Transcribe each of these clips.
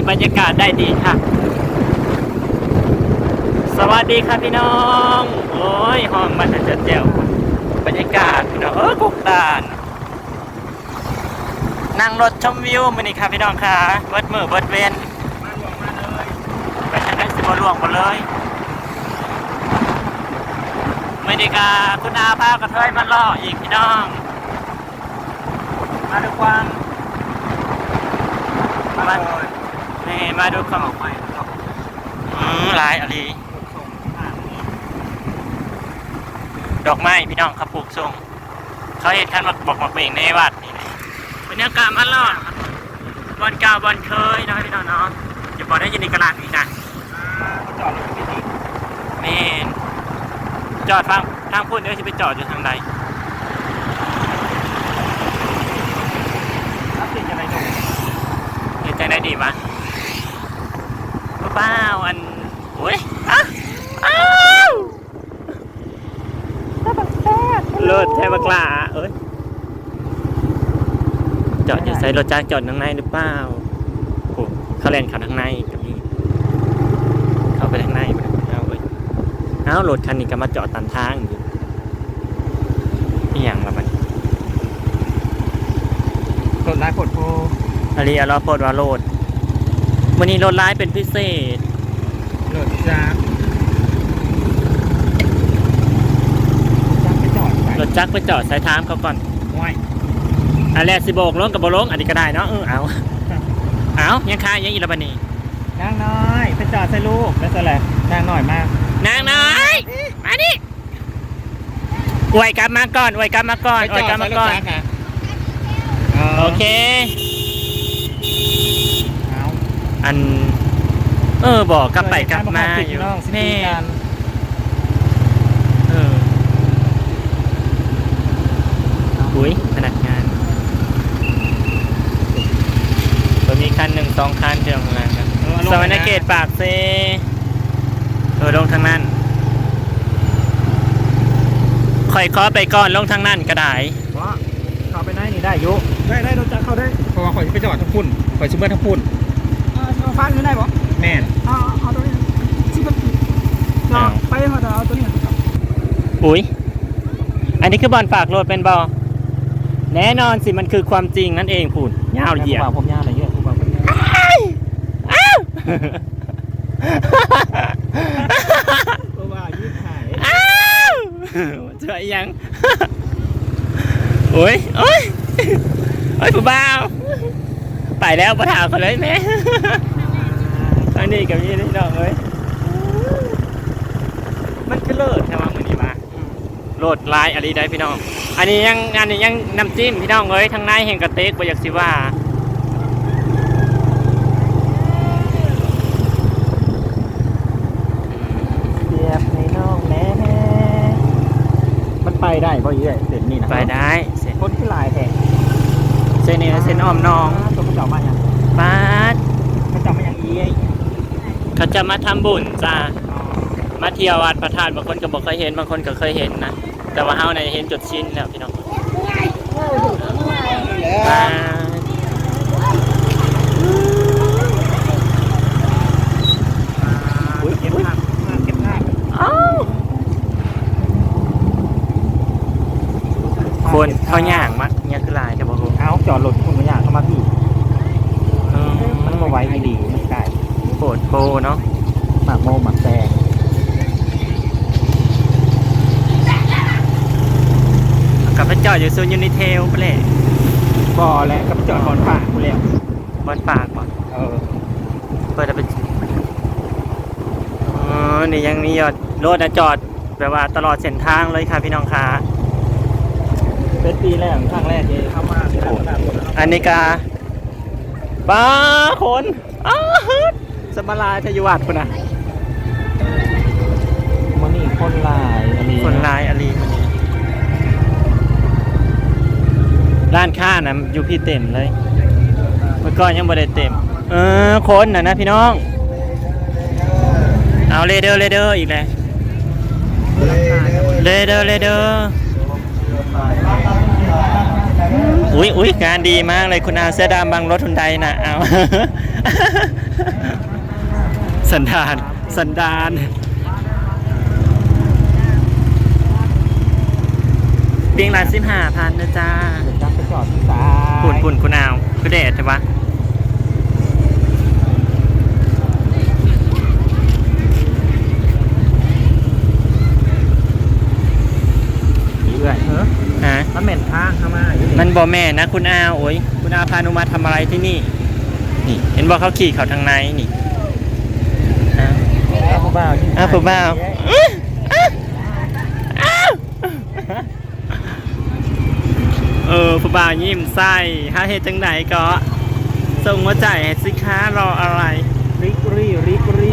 ບັນຍາກາດໄດ້ດີຄັກ. ສະຫວັດດີຄ່ະພີ່ນ້ອງ. ໂອ້ຍ ຮ້ອງມາແຕ່ແຈ່ວໆ ບັນຍາກາດພີ່ນ້ອງເອີຍ ກົກຕານ. ນັ່ງລົດຊົມວິວມື້ນີ້ຄ່ະພີ່ນ້ອງຄ່ະ ເບິດມື້ເບິດເວັນ. ໄປທາງໃດຊິບໍ່ລ່ວງບໍ່ເລີຍ. ມື້ນີ້ກະຄຸນອາພາກະເທີຍມາເລາະອີກພີ່ນ້ອງ. ມາດ້ວຍຄວາມ ມາ ແມ່ ມາດ້ວຍຄວາມ ອືມ ຫຼາຍອີ່ຫຼີ. ດອກໄມ້ພີ່ນ້ອງ ເຂົາປູກສົ່ງ ເຂົາເຮັດຄັນໝາກບອກໝາກເໝັງໃນວັດນີ້ແຫຼະ. ບັນຍາກາດມາເລາະບ່ອນເກົ່າບ່ອນເຄີຍເນາະພີ່ນ້ອງເນາະ. ຢູ່ບ່ອນໃດ ຢູ່ໃນກະລາດນີ້ນະ. ອ່າ ຈອດລົດຢູ່ນີ້. ແມ່ນ ຈອດທາງ ທາງພຸ້ນເດີ ຊິໄປຈອດຢູ່ທາງໃດ? ເຮັດຈັ່ງໃດດີວະ? ຜູ້ບ່າວ ອັນ ໂອ້ຍ ອ້າ ອ້າວ ລົດແທ້ບັກຫຼ້າເອີຍ. ຈອດຢູ່ໃສ? ລົດຈັກຈອດທາງໃນຫຼືເປົ່າ? ໂອ້ ເຂົາແລ່ນເຂົ້າທາງໃນກະມີ ເຂົ້າໄປທາງໃນພຸ້ນແລ້ວເວີຍ. ອ້າວ ລົດຄັນນີ້ກະມາຈອດຕັນທາງອີກ. ອີ່ຫຍັງລະບັດນີ້? ລົດຫຼາຍໂພດໂພ. ອາລີ ອາລໍໂພດວ່າໂລດ. ມື້ນີ້ລົດຫຼາຍເປັນພິເສດ. ລົດຈັກ ລົດຈັກໄປຈອດໃສ? ລົດຈັກໄປຈອດໃສ? ຖາມເຂົາກ່ອນ. ໂອ້ຍ ອັນແລກຊິໂບກລົງກະບໍ່ລົງ ອັນນີ້ກະໄດ້ເນາະ. ເອີ ເອົາ ເອົາ ຍັງຄາຫຍັງອີກລະບັດນີ້? ນາງນ້ອຍ ໄປຈອດໃສ່ລູກ ແລ້ວຊັ້ນແຫຼະ. ນາງນ້ອຍມາ ນາງນ້ອຍ ມານີ້. ອວຍກັບມາກ່ອນ ອວຍກັບມາກ່ອນ ອວຍກັບມາກ່ອນ. ເອີ ໂອເຄ. ເອົາ ອັນ ເອີ ບໍ່ ກັບໄປກັບມາຢູ່. ແມ່ ເອີ ອຸ້ຍ ພະນັກງານ ເອີ ມີຄັນໜຶ່ງສອງຄັນເທື່ອມາກັນ. ເອີ ສະຫວັນນະເຂດ ປາກເຊ. ເອີ ລົງທາງນັ້ນ ຂ້ອຍຂໍໄປກ່ອນ ລົງທາງນັ້ນກະໄດ້. ບໍ່ ເຂົ້າໄປໃນນີ້ໄດ້ຢູ່. ໄດ້ ໄດ້ ລົດຈັກເຂົ້າໄດ້ ເພາະວ່າຂ້ອຍຊິໄປຈອດທາງພຸ້ນ ຂ້ອຍຊິເມືອທາງພຸ້ນ. ເອີ ເອົາຝາກເງິນໄດ້ບໍ່? ແມ່ນ ເອົາ ເອົາໂຕນີ້ ສິບພັນກີບ. ເອົາ ໄປເຮົາຈະເອົາໂຕນີ້. ອຸ້ຍ ອັນນີ້ຄືບ່ອນຝາກລົດແມ່ນບໍ່? ແນ່ນອນຊິ ມັນຄືຄວາມຈິງນັ້ນເອງພຸ້ນ ຍາວຢຽດ. ຜູ້ບ່າວຜົມຍາວລະເຍອະ ຜູ້ບ່າວຜົມຍາວ. ອ້າວ ເພາະວ່າຍິບຫາຍ. ອ້າວ ຊ່ວຍອີ່ຫຍັງ? ໂອ້ຍ ໂອ້ຍ ໂອ້ຍ ຜູ້ບ່າວ ໄປແລ້ວ ບໍ່ຖາມເຂົາເລີຍແມ້. ທາງນີ້ກະມີເດ້ພີ່ນ້ອງເອີຍ. ມັນຄືເລີດແທ້ວ່າມື້ນີ້ຫວາ. ໂລດຫຼາຍອີ່ຫຼີໄດ໋ພີ່ນ້ອງ. ອັນນີ້ຍັງ ອັນນີ້ຍັງນ້ຳຈິ້ມພີ່ນ້ອງເອີຍ ທາງໃນແຮ່ງກະເຕັກບໍ່ຢາກຊິວ່າ. ສຽບໃຫ້ນ້ອງແດ່. ມັນໄປໄດ້ບໍ່ເອື້ອຍ ເສັ້ນນີ້ນະ? ໄປໄດ້. ເສັ້ນ ຄົນຄືຫຼາຍແທ້? ເສັ້ນນີ້ລະ ເສັ້ນອ້ອມໜອງ. ໂຕເຂົາເຈົ້າມາຫຍັງ? ປາດ ເຂົາເຈົ້າມາຫຍັງອີກ? ເຂົາເຈົ້າມາທຳບຸນຈ້າ. ມາທ່ຽວວັດພະທາດ ບາງຄົນກະບໍ່ເຄີຍເຫັນ ບາງຄົນກະເຄີຍເຫັນນະ ແຕ່ວ່າເຮົານີ້ເຫັນຈົນຊິນແລ້ວພີ່ນ້ອງ. ປາດ ເກັບພາບ ເກັບພາບ. ອ້າວ ຄົນເຂົາຍ່າງມາ ຫຍັງຄືຫຼາຍແທ້ບໍ່? ເອົາ ຈອດລົດ ຄົນກະຍ່າງເຂົ້າມາພີ້. ເອີ ມັນບໍ່ໄຫວອີ່ຫຼີ ມັນໃກ້ ໂພດໂພເນາະ. ໝາກໂມໝາກແຕງ ກະໄປຈອດຢູ່ສູນຢູນິເທວພຸ້ນແຫຼະ. ບໍ່ແຫຼະ ກະໄປຈອດບ່ອນຝາກພຸ້ນແຫຼະ. ບ່ອນຝາກບໍ່? ເອີ ເປີດເອົາໄປ. ເອີ ນີ້ຍັງມີຢູ່ ລົດນະຈອດ ແບບວ່າຕະຫຼອດເສັ້ນທາງເລີຍຄ່ະພີ່ນ້ອງຄ່ະ. ເປັນປີແລ້ວ ຄັ້ງແລກທີ່ເຂົ້າມາ. ໂອ້ ອັນນີ້ກະ ປ້າ ຄົນ ອ້າ ສະມາລາຍແທ້ຢູ່ວັດພຸ້ນນະ. ມື້ນີ້ຄົນຫຼາຍອີ່ຫຼີ ຄົນຫຼາຍອີ່ຫຼີມື້ນີ້. ຮ້ານຄ້ານະຢູ່ພີ້ເຕັມເລີຍ ເມື່ອກ່ອນຍັງບໍ່ໄດ້ເຕັມ. ເອີ ຄົນນະນະພີ່ນ້ອງ. ເອົາ ເລເດີ ເລເດີອີກແລ້ວ. ເລເດີ ເລເດີ. ອຸ້ຍ ອຸ້ຍ ງານດີມາກເລີຍ ຄຸນອາເສື້ອດຳບັງລົດຮຸນໄດນະ. ເອົາ ສັນດານ ສັນດານ ປີ້ງລະສິບຫ້າພັນເດີຈ້າ. ຈັກໄປຈອດຢູ່ໃສ? ພຸ້ນໆ ຄຸນອາວ ຄືແດດແທ້ວະ? ເອື້ອຍ ຮະ? ມັນແມ່ນທາງເຮົາມາຢູ່ນີ້? ມັນບໍ່ແມ່ນນະຄຸນອາວ. ໂອ້ຍ ຄຸນອາວພາໜູມາທຳອະໄລທີ່ນີ້? ນີ້ ເຫັນບໍ່ ເຂົາຂີ່ເຂົ້າທາງໃນນີ້. ອ້າວ ອ້າວ ຜູ້ບ່າວ ອ້າວ ຜູ້ບ່າວ ອ້າວ ອ້າວ. ເອີ ຜູ້ບ່າວຍິ້ມໃສ່. ຫາເຮັດຈັ່ງໃດເກາະ? ສົ່ງຫົວໃຈໃຫ້ຊິຄາ ລໍອະໄລ? ລິກຣີ ລິກຣີ.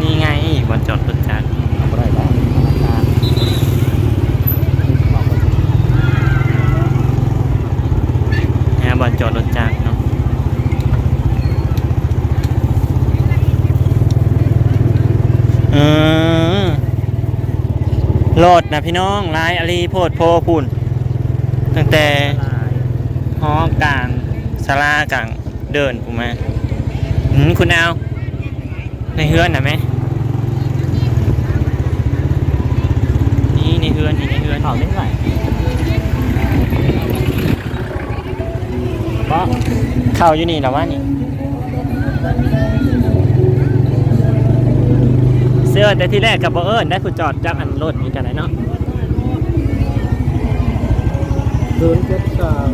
ນີ້ໄງ ບ່ອນຈອດລົດຈັກ. ເອົາບໍ່ໄດ້ແລ້ວ ທະນາຄານ. ຫາບ່ອນຈອດລົດຈັກເນາະ. ເອີ ລົດນະພີ່ນ້ອງ ຫຼາຍອີ່ຫຼີ ໂພດໂພພຸ້ນ. ຕັ້ງແຕ່ຫໍກາງ ສາລາກາງເດີ່ນພຸ້ນມາ. ອືມ ຄຸນອາວ ໃນເຮືອນນະແມະ. ນີ້ໃນເຮືອນ ນີ້ໃນເຮືອນ. ເຂົ້າໄດ້ໄຫວ? ເຂົ້າຢູ່ນີ້ລະວະນີ້. ຊິເອີ້ນແຕ່ທີແລກກໍບໍ່ເອີ້ນໄດ໋ ຜູ້ຈອດຈັກອັນລົດນີ້ກໍໄດ້ເນາະ. ສູນເຈັດສາມ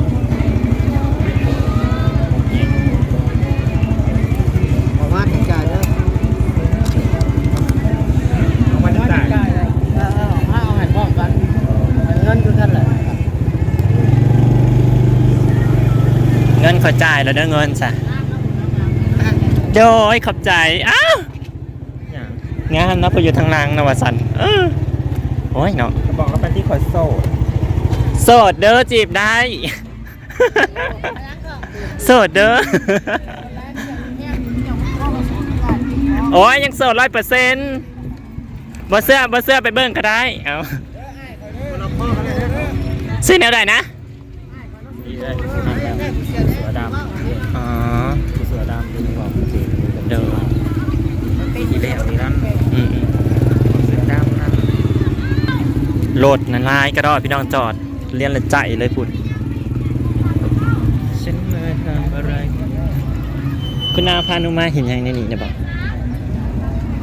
ອອກມາຈ່າຍເດີ ອອກມາຈ່າຍ. ເອີ ເອີ ເອົາໃຫ້ພ້ອມກັນ ເງິນຄືກັນແຫຼະ. ເງິນຂ້ອຍຈ່າຍແລ້ວເດີ ເງິນຊະ. ໂດຍ ຂອບໃຈ. ອ້າວ ຫຍັງ? ງາມເນາະ ເພິ່ນຢູ່ທາງຫຼັງນະວ່າຊັ້ນ. ເອີ ໂອ້ຍເນາະ ບອກເຂົາໄປທີ່ຂ້ອຍໂສດ. ໂສດເດີ ຈີບໄດ້. ໂສດເດີ. ໂອ້ຍ ຍັງໂສດຮ້ອຍເປີເຊັນ. ບໍ່ເຊື່ອ ບໍ່ເຊື່ອໄປເບິ່ງກໍໄດ້. ເອົາ ຊື່ແນວໃດນະ? ນີ້ເລີຍ ເສືອດຳ. ອໍ ຜູ້ເສືອດຳທີ່ບອກເປັນ ໂດຍ ທີ່ແລ້ວນີ້ນັ້ນ. ອືມໆ ເສືອດຳນັ້ນ. ລົດນັ້ນຫຼາຍກະດອກ ພີ່ນ້ອງ ຈອດລຽນລະໃຈເລີຍພຸ້ນ. ເປັນມາທຳອະໄລ? ຄຸນອາພາໜູມາເຮັດຫຍັງໃນນີ້ນະບໍ?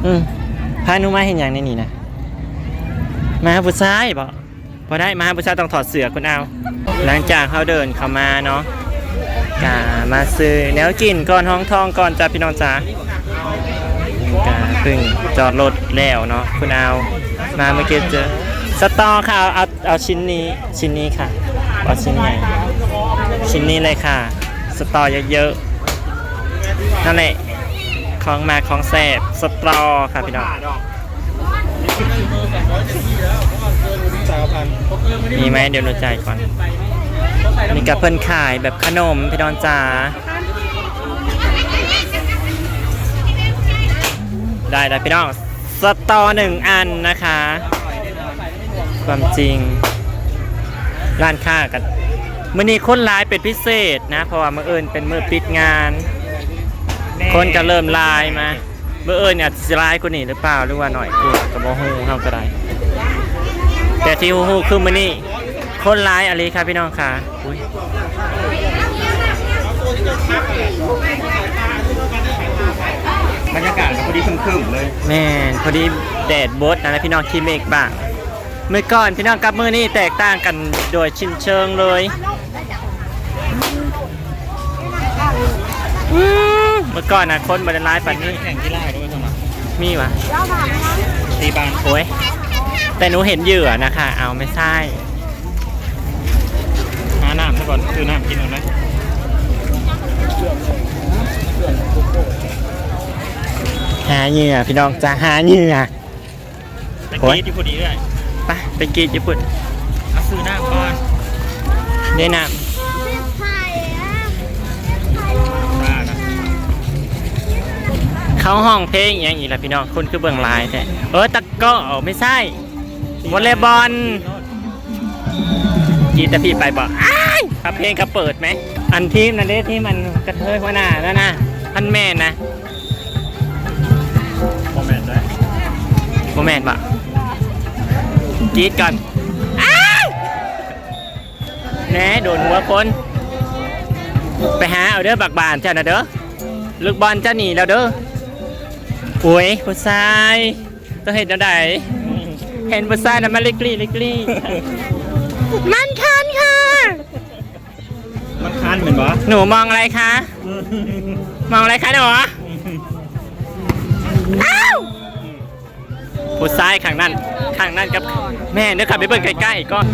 ອືມ ພາໜູມາເຮັດຫຍັງໃນນີ້ນະ? ມາຫາຜູ້ຊາຍບໍ? ບໍ່ໄດ້ ມາຫາຜູ້ຊາຍຕ້ອງຖອດເສື້ອ ຄຸນອາວ. ຫຼັງຈາກເຮົາເດີນເຂົ້າມາເນາະ ກະມາຊື້ແນວກິນກ່ອນ ຮອງທ້ອງກ່ອນຈ້າ ພີ່ນ້ອງຈ້າ. ກະເພິ່ງຈອດລົດແລ້ວເນາະ ຄຸນອາວ. ມາເມື່ອກີ້ເຈີສະຕໍ ເອົາ ເອົາ ເອົາຊິ້ນນີ້ ຊິ້ນນີ້ຄ່ະ ເອົາຊິ້ນໃຫຍ່ ຊິ້ນນີ້ເລີຍຄ່ະ. ສະຕໍເຍີະໆ ນັ້ນແຫຼະ ຂອງໝາກຂອງແຊບ ສະຕໍຄ່ະ ພີ່ນ້ອງ. ມີໄໝ? ດຽວໜູຈ່າຍກ່ອນ. ນີ້ກະເພິ່ນຂາຍແບບຂະໜົມ ພີ່ນ້ອງຈ້າ. ໄດ້ແລ້ວພີ່ນ້ອງ ສະຕໍໜຶ່ງອັນນະຄະ. ຄວາມຈິງ ຮ້ານຄ້າກະ ມື້ນີ້ຄົນຫຼາຍເປັນພິເສດນະ ເພາະວ່າມື້ອື່ນເປັນມື້ປິດງານ ຄົນກະເລີ່ມຫຼາຍມາ. ມື້ອື່ນອາດຊິຫຼາຍກວ່ານີ້ຫຼືເປົ່າ ຫຼືວ່າໜ້ອຍກວ່າກະບໍ່ຮູ້ ເຮົາກະໄດ້. ແຕ່ທີ່ຮູ້ໆຄືມື້ນີ້ຄົນຫຼາຍອີ່ຫຼີຄ່ະ ພີ່ນ້ອງຄ່ະ. ອຸ້ຍ ບັນຍາກາດກະພໍດີຄຶ້ມໆເລີຍ. ແມ່ນ ພໍດີແດດບົດຫັ້ນແຫຼະ ພີ່ນ້ອງ ຂີ້ເມກບາງ. ມື້ກ່ອນພີ່ນ້ອງກັບມື້ນີ້ແຕກຕ່າງກັນໂດຍສິ້ນເຊີງເລີຍ. ອືມ ມື້ກ່ອນນະຄົນບໍ່ໄດ້ຫຼາຍປານນີ້. ແຂ່ງກິລາເດ້ ມີຫວາ? ຕີບານ. ໂອ້ຍ ແຕ່ໜູເຫັນເຫຍື່ອນະຄະ. ເອົາ ແມ່ຊາຍ ຫານ້ຳຊະກ່ອນ ຊື້ນ້ຳກິນກ່ອນນະ. ຫາເຫຍື່ອ ພີ່ນ້ອງຈະຫາເຫຍື່ອ. ໄປ ໂອ້ຍ ກີດຢູ່ພຸ້ນອີກເອື້ອຍ. ໄປ ໄປກີດຢູ່ພຸ້ນ. ມາຊື້ນ້ຳກ່ອນ. ເດ້ນ້ຳ. ເຂົາຮ້ອງເພງອີ່ຫຍັງອີກລະພີ່ນ້ອງ ຄົນຄືເບິ່ງຫຼາຍແທ້. ເອີ ຕະກໍ້ ແມ່ນໃຊ່ ວໍເລບອນ. ກີດແຕ່ພີ້ໄປບໍ? ອ້າຍ ເພງເຂົາເປີດແມະ. ອັນທີມນັ້ນເດ້ ທີມອັນກະເທີຍຫົວໜ້ານັ້ນນະ. ຄັນແມ່ນນະ ບໍ່ແມ່ນເດ້ ບໍ່ແມ່ນບໍ່? ກຣີດກ່ອນ ອ້າວ! ແນ່ ໂດນຫົວຄົນ ໄປຫາເອົາເດີ ບັກບານເຈົ້ານະເດີ ລູກບອນເຈົ້າໜີແລ້ວເດີ. ໂອ້ຍ ຜູ້ຊາຍ ເຈົ້າເຮັດແນວໃດ? ເຫັນຜູ້ຊາຍແລ້ວມັນລິກລີ້ລິກລີ້ ມັນຄັນຄ່ະ. ມັນຄັນແມ່ນບໍ່? หนูมองอะไรคะ? มองอะไรคะหนู? อ้าว! ผู้ชายข้างนั้น ข้างนั้นกับ แม่นเด้อค่ะ ไปเบิ่งใกล้ๆก่อน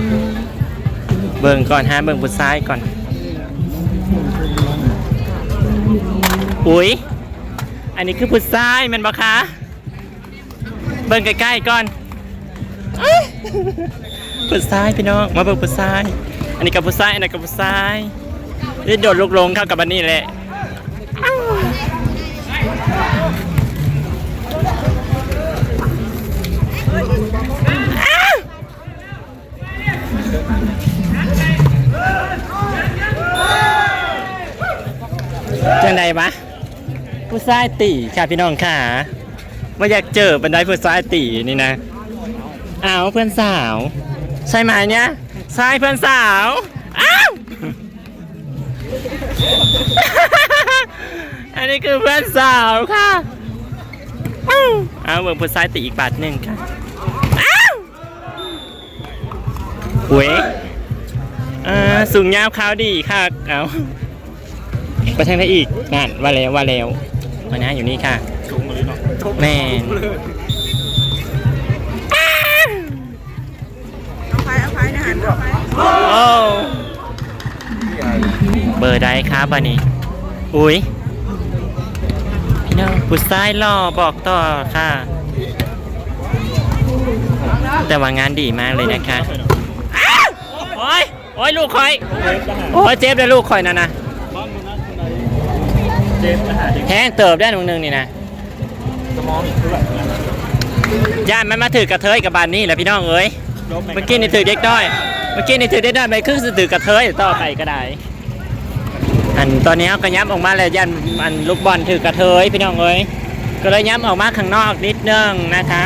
เบิ่งก่อน หาเบิ่งผู้ชายก่อน อุ๊ย อันนี้คือผู้ชายแม่นบ่คะ? เบิ่งใกล้ๆก่อน ผู้ชายพี่น้อง มาเบิ่งผู้ชาย อันนี้ก็ผู้ชาย อันนั้นก็ผู้ชาย นี่โดดลูกหลงเข้ากับอันนี้แหละ จั่งใด๋วะ ผู้ชายตี๋ค่ะพี่น้องค่ะ บ่อยากเจอปานใด๋ผู้ชายตี๋นี่นะ อ้าว เพื่อนสาว ใช่ไหมเนี่ย ใช่เพื่อนสาว อ้าว อันนี้คือเพื่อนสาวค่ะ อ้าว เอาเบิ่งผู้ชายตี๋อีกบาดหนึ่งค่ะ อ้าว โอ้ย อ่า สูงยาวขาวดีค่ะ เอา ไปทางใด๋อีก นั่น ว่าแล้ว ว่าแล้ว มานะ อยู่นี่ค่ะ สูงเลยเนาะ แม่น เอาไป เอาไป อาหารเอาไป โอ้ เบอร์ใด๋คะบัดนี้ อุ๊ย พี่น้อง ผู้ชายหล่อบอกต่อค่ะ แต่ว่างานดีมากเลยนะคะ อ้าว โอ๊ย โอ๊ย ลูกข่อย โอ๊ย เจ็บเลยลูกข่อยนั่นนะ แฮงเติบได้หนึ่งหนึ่งนี่นะ ย่านมันมาถือกระเทยกับบ้านนี้แหละพี่น้องเอ้ย เมื่อกี้นี่ถือเด็กน้อย เมื่อกี้นี่ถือเด็กน้อย ไปครึ่งสิถือกระเทยต่อไปก็ได้ อันตอนนี้เราก็ยับออกมาแล้ว ย่านอันลูกบอลถือกระเทยพี่น้องเอ้ย ก็เลยยับออกมาข้างนอกนิดนึงนะคะ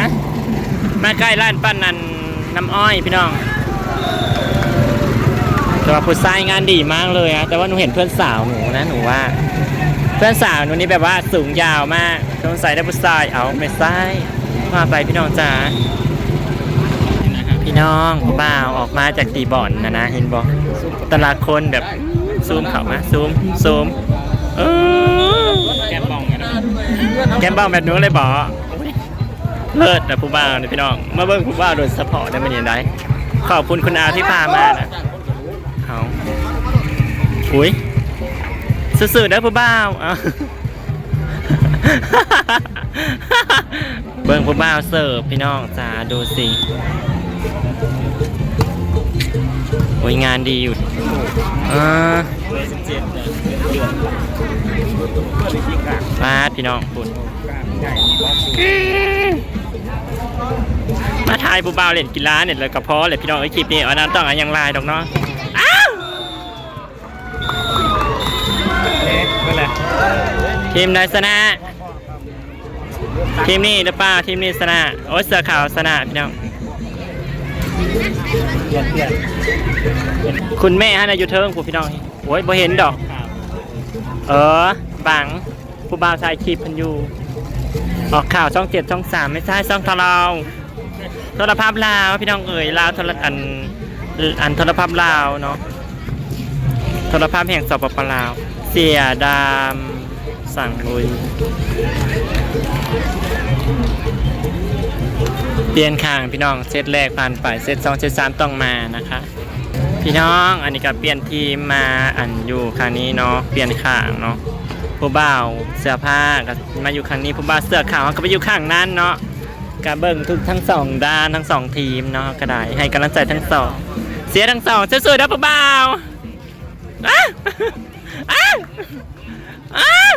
มาใกล้ร้านปั้นอัน น้ำอ้อยพี่น้อง แต่ว่าผู้ชายงานดีมากเลยอะ แต่ว่าหนูเห็นเพื่อนสาวหนูนะ หนูว่า เพื่อนสาวหนูนี่แบบว่าสูงยาวมาก สงสัยได้ผู้ชาย เอ้า ไม่ใช่ ว่าไปพี่น้องจ๋า พี่น้อง ผู้บ่าวออกมาจากตีบ่อนนะนะ เห็นบ่ แต่ละคนแบบ ซูมเข้ามา ซูม ซูม เออ แก้มบ้องแบบหนูเลยบ่ เลิศนะผู้บ่าวนี่พี่น้อง มาเบิ่งผู้บ่าวโดยเฉพาะได้มื้อนี้ได้ ขอบคุณคุณอาที่พามานะ เอา อุ๊ย ซื่อๆเด้อผู้บ่าว เอา เบิ่งผู้บ่าวเสิร์ฟพี่น้องจ๋า ดูสิ อุ๊ย งานดีอยู่ เออ ปาดพี่น้อง คุณ มาถ่ายผู้บ่าวเล่นกีฬาเนี่ย แล้วก็พอเลยพี่น้องเอ้ย คลิปนี้เอาน้ำต้องเอาหยังหลายดอกเนาะ อ้าว ทีมใด๋ชนะ ทีมนี้หรือเปล่า ทีมนี้ชนะ โอ้ย เสื้อขาวชนะพี่น้อง คุณแม่หั้นนะอยู่เทิงผู้พี่น้อง โอ้ย บ่เห็นดอก เออ บัง ผู้บ่าวถ่ายคลิปเพิ่นอยู่ ออกข่าวช่องเจ็ด ช่องสาม ไม่ใช่ ช่องทะเลา โทรภาพลาว พี่น้องเอ๋ย ลาวโทร อัน อันโทรภาพลาวเนาะ โทรภาพแห่ง สปป ลาว เสียดำ สั่งลุย เปลี่ยนข้างพี่น้อง เซตแรกผ่านไป เซตสอง เซตสามต้องมานะคะ พี่น้อง อันนี้ก็เปลี่ยนทีมมา อันอยู่ข้างนี้เนาะ เปลี่ยนข้างเนาะ ผู้บ่าวเสื้อผ้าก็มาอยู่ข้างนี้ ผู้บ่าวเสื้อขาวก็ไปอยู่ข้างนั้นเนาะ ก็เบิ่งทุกทั้งสองด้าน ทั้งสองทีมเนาะ ก็ได้ให้กำลังใจทั้งสอง เชียร์ทั้งสอง สู้ๆเด้อผู้บ่าว อ้าว อ้าว อ้าว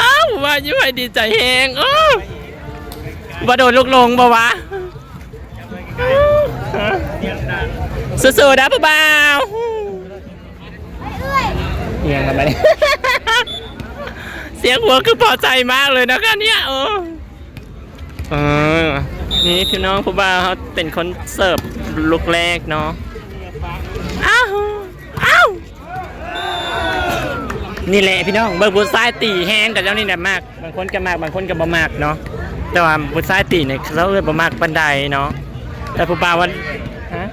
อ้าว ว่าอยู่ให้ดีใจแฮง โอ้ บ่โดนลูกหลงบ่วะ สู้ๆเด้อผู้บ่าว เสียงทำไม เสียงหัวคือพอใจมากเลยนะคะเนี่ย เออ เออ นี่พี่น้องผู้บ่าวเขาเป็นคนเสิร์ฟลุกแรกเนาะ อ้าว อ้าว นี่แหละพี่น้อง เบิ่งผู้ชายตีแฮงกับเจ้านี่แหละมัก บางคนก็มัก บางคนก็บ่มักเนาะ แต่ว่าผู้ชายตีเนี่ยเขาเลยบ่มักปานใดเนาะ แต่ผู้บ่าวว่า ฮะ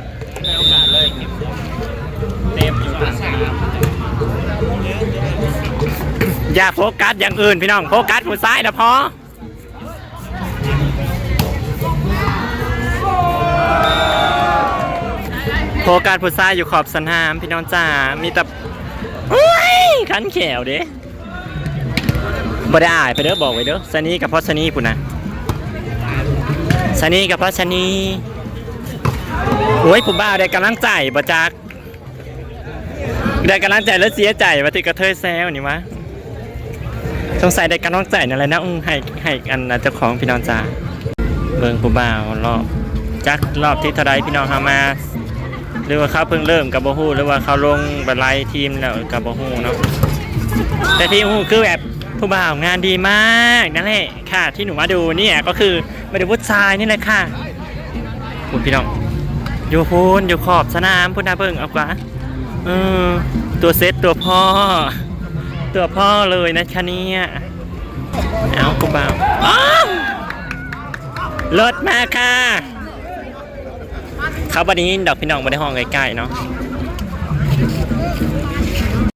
อย่าโฟกัสอย่างอื่นพี่น้อง โฟกัสผู้ชายนะพอ โฟกัสผู้ชายอยู่ขอบสนามพี่น้องจ๋า มีแต่ โอ๊ย คันแขวเด้ บ่ได้อายไปเด้อ บอกไว้เด้อ ชะนีกับพ่อชะนีพุ้นนะ ชะนีกับพ่อชะนี โอ๊ย ผู้บ่าวได้กำลังใจบ่จัก ได้กำลังใจแล้วเสียใจว่าติกระเทยแซวนี่วะ สงสัยได้กำลังใจนั่นแหละนะ อื้อ ให้ ให้อันน่ะเจ้าของพี่น้องจ๋า เบิ่งผู้บ่าวรอบ จักรอบที่เท่าใดพี่น้องเฮามา หรือว่าเขาเพิ่งเริ่มก็บ่ฮู้ หรือว่าเขาลงไปไล่ทีมแล้วก็บ่ฮู้เนาะ แต่ที่ฮู้คือแบบผู้บ่าวงานดีมากนั่นแหละค่ะ ที่หนูมาดูเนี่ยก็คือมาดูผู้ชายนี่แหละค่ะ พุ้นพี่น้อง อยู่พุ้น อยู่ขอบสนามพุ้นนะ เบิ่งเอากว่า เออ ตัวเซตตัวพ่อ ตัวพ่อเลยนะคะเนี่ย เอาผู้บ่าว อ้าว เลิศมากค่ะ เขาบ่ได้ยินดอกพี่น้อง บ่ได้ฮ้องใกล้ๆเนาะ